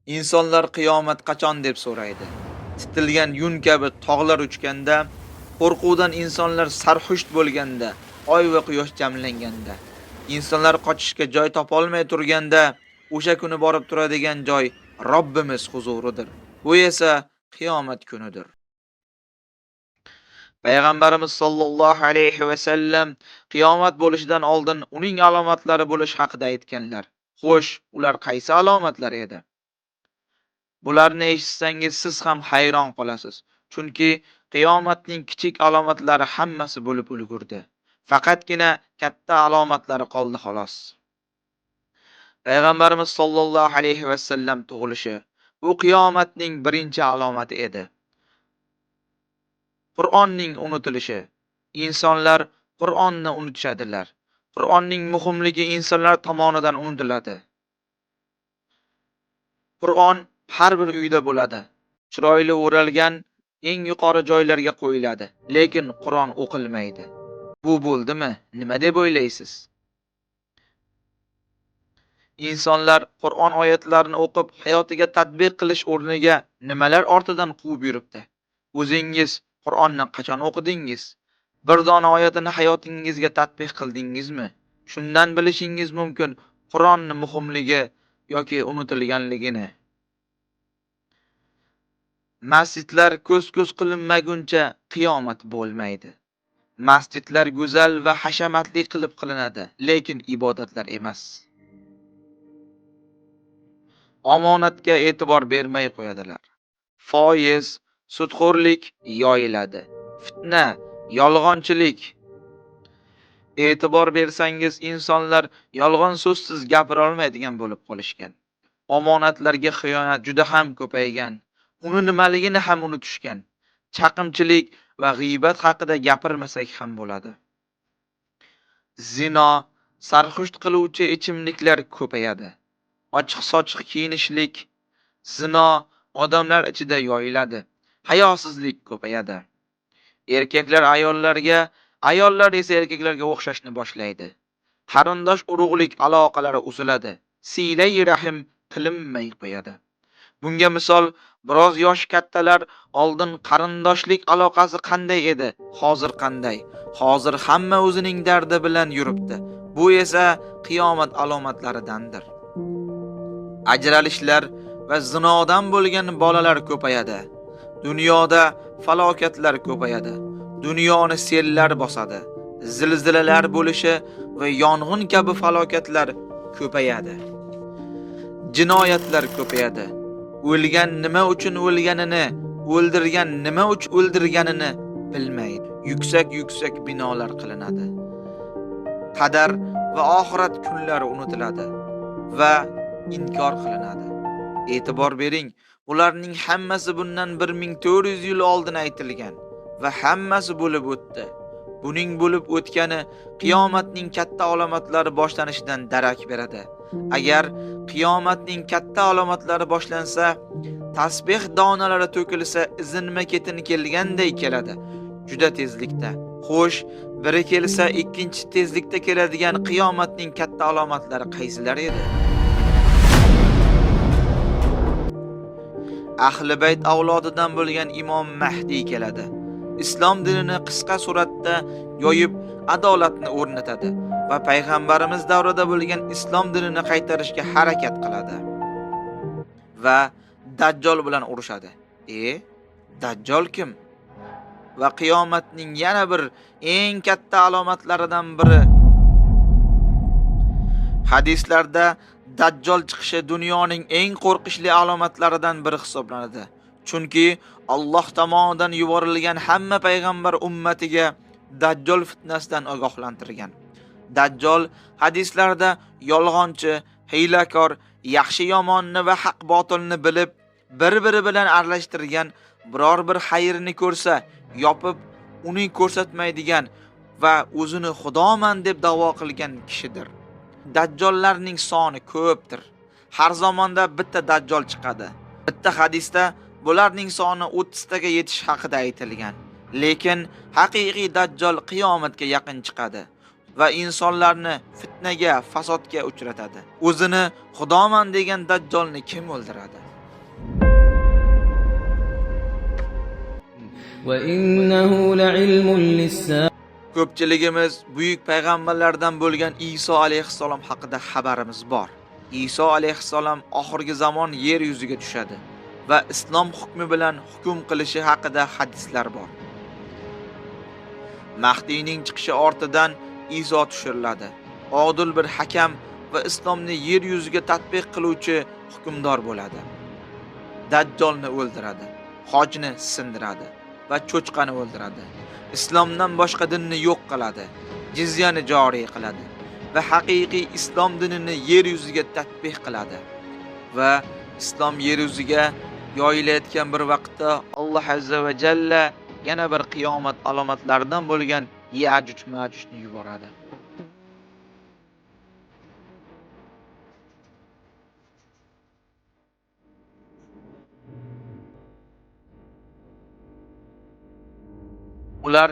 Insonlar qiyomat qachon deb so'raydi. Titilgan yun kabi tog'lar uchganda, qo'rquvdan insonlar sarxusht bo'lganda, oy va quyosh jamlanganda, insonlar qochishga joy topolmay turganda, o'sha kuni borib turadigan joy Robbimiz huzuridir. Bu esa qiyomat kunidir. Payg'ambarimiz sollallohu alayhi va sallam qiyomat bo'lishidan oldin uning alomatlari bo'lishi haqida aytganlar. Xo'sh, ular qaysi alomatlar edi? Bularni eshitsangiz siz ham hayron qolasiz. Chunki qiyomatning kichik alomatlari hammasi bo'lib ulgurdi. Faqatgina katta alomatlari qoldi xolos. Payg'ambarimiz sollallohu alayhi va sallam tug'ilishi bu qiyomatning birinchi alomati edi. Qur'onning unutilishi. Insonlar Qur'onni unutishadilar. Qur'onning muhimligi insonlar tomonidan unutiladi. Qur'on har bir uyda bo'ladi. Chiroyli o'ralgan, eng yuqori joylarga qo'yiladi, lekin Qur'on o'qilmaydi. Bu bo'ldimi? Nima deb o'ylaysiz? Insonlar Qur'on oyatlarini o'qib, hayotiga tatbiq qilish o'rniga nimalar ortidan quvib yuribdi? O'zingiz Qur'onni qachon o'qidingiz? Bir dona oyatini hayotingizga tatbiq qildingizmi? Shundan bilishingiz mumkin Qur'onni muhimligi yoki unutilganligini. Masjidlar ko'z-ko'z qilinmaguncha qiyomat bo'lmaydi. Masjidlar go'zal va hashamatli qilib qilinadi, lekin ibodatlar emas. Omonatga e'tibor bermay qo'yadilar. Foiz, sudxo'rlik yoyiladi. Fitna, yolg'onchilik. E'tibor bersangiz, insonlar yolg'on so'zsiz gapira olmaydigan bo'lib qolishgan. Omonatlarga xiyonat juda ham ko'paygan. Uni nimaligini ham unutishgan. Chaqimchilik va g'iybat haqida gapirmasak ham bo'ladi. Zino, sarxusht qiluvchi ichimliklar ko'payadi. Ochiq-sochiq kiyinishlik, zino odamlar ichida yoyiladi. Hayosizlik ko'payadi. Erkaklar ayollarga, ayollar esa erkaklarga o'xshashni boshlaydi. Qarindosh urug'lik aloqalari uziladi. Silai rahim qilinmay qo'yadi. Bunga misol, biroz yosh kattalar oldin qarindoshlik aloqasi qanday edi, hozir qanday? Hozir hamma o'zining dardi bilan yuribdi. Bu esa qiyomat alomatlaridandir. Ajralishlar va zinodan bo'lgan bolalar ko'payadi. Dunyoda falokatlar ko'payadi. Dunyoni sellar bosadi. Zilzilalar bo'lishi va yong'in kabi falokatlar ko'payadi. Jinoyatlar ko'payadi. O'lgan nima uchun o'lganini, o'ldirgan nima uchun o'ldirganini bilmaydi. Yuksak-yuksak binolar qilinadi. Qadar va oxirat kunlari unutiladi va inkor qilinadi. E'tibor bering, bularning hammasi bundan 1400 yil oldin aytilgan va hammasi bo'lib o'tdi. Buning bo'lib o'tgani qiyomatning katta alomatlari boshlanishidan darak beradi. Agar qiyomatning katta alomatlari boshlansa, tasbih donalari to'kilsa, izinma-ketin kelganday keladi, juda tezlikda. Xo'sh, biri kelsa, ikkinchi tezlikda keladigan qiyomatning katta alomatlari qaysilari edi? Ahli bayt avlodidan bo'lgan Imom Mahdiy keladi. Islom dinini qisqa suratda yoyib, adolatni o'rnatadi va payg'ambarimiz davrida bo'lgan islom dinini qaytarishga harakat qiladi. Va Dajjol bilan urushadi. Dajjol kim? Va qiyomatning yana bir eng katta alomatlaridan biri. Hadislarda Dajjol chiqishi dunyoning eng qo'rqinchli alomatlaridan biri hisoblanadi. Chunki Alloh tomonidan yuborilgan hamma payg'ambar ummatiga Dajjol fitnasidan ogohlantirgan. Dajjol hadislarda yolg'onchi, hiylakor, yaxshi yomonni va haq botilni bilib, bir-biri bilan aralashtirgan, biror bir xayrni ko'rsa, yopib, uni ko'rsatmaydigan va o'zini xudoman deb da'vo qilgan kishidir. Dajjollarning soni ko'pdir. Har zamonda bitta dajjol chiqadi. Bitta hadisda bularning soni 30 taga yetish haqida aytilgan. Lekin haqiqiy dajjol qiyomatga yaqin chiqadi va insonlarni fitnaga, fasodga uchratadi. O'zini xudoman degan dajjolni kim o'ldiradi? وإنه لعلم للساعة Ko'pchiligimiz buyuk payg'ambarlardan bo'lgan Iso alayhissalom haqida xabarimiz bor. Iso alayhissalom oxirgi zamon yer yuziga tushadi va islom hukmi bilan hukm qilishi haqida hadislar bor. Mahdiyning chiqishi ortidan Iso tushiriladi. Odil bir hakam va islomni yer yuziga tatbiq qiluvchi hukmdor bo'ladi. Dajjolni o'ldiradi, hojni sindiradi va cho'chqani o'ldiradi. Islomdan boshqa dinni yo'q qiladi, jizyani joriy qiladi va haqiqiy islom dinini yer yuziga tatbiq qiladi. Va islom yer yuziga yoyilayotgan bir vaqtda Alloh azza va jalla yana bir qiyomat alomatlaridan bo'lgan Ya'juj Ma'jujni yuboradi. Ular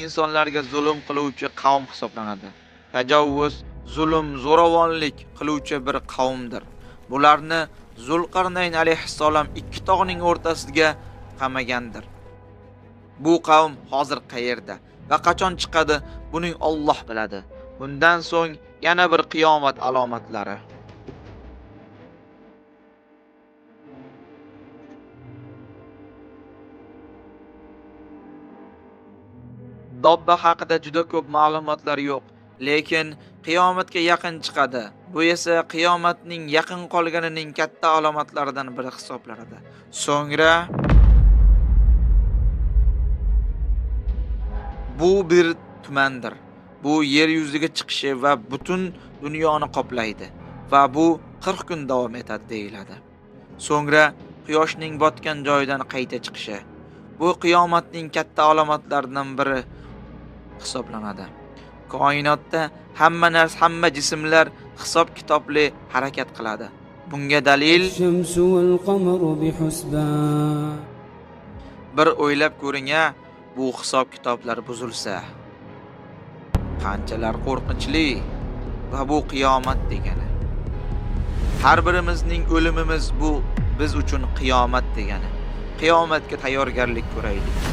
insonlarga zulm qiluvchi qavm hisoblanadi. Tajovuz, zulm, zo'ravonlik qiluvchi bir qavmdir. Bularni Zulqarnayn alayhissalom ikki tog'ning o'rtasiga qamagandir. Bu qavm hozir qayerda va qachon chiqadi, buning Alloh biladi. Bundan so'ng yana bir qiyomat alomatlari. Dobba haqida juda ko'p ma'lumotlar yo'q, lekin qiyomatga yaqin chiqadi. Bu esa qiyomatning yaqin qolganining katta alomatlaridan biri hisoblanadi. So'ngra bu bir tumandir. Bu yer yuziga chiqishi va butun dunyoni qoplaydi va bu 40 kun davom etadi deyiladi. So'ngra quyoshning botgan joyidan qayta chiqishi. Bu qiyomatning katta alomatlaridan biri hisoblanadi. Koinotda hamma narsa, hamma jismlar hisob-kitobli harakat qiladi. Bunga dalil الشمس والقمر بحسبان. Bir o'ylab ko'ring-a, bu hisob-kitoblar buzilsa qanchalar qo'rqinchli va bu qiyomat degani. Har birimizning o'limimiz bu biz uchun qiyomat degani. Qiyomatga tayyorgarlik ko'raylik.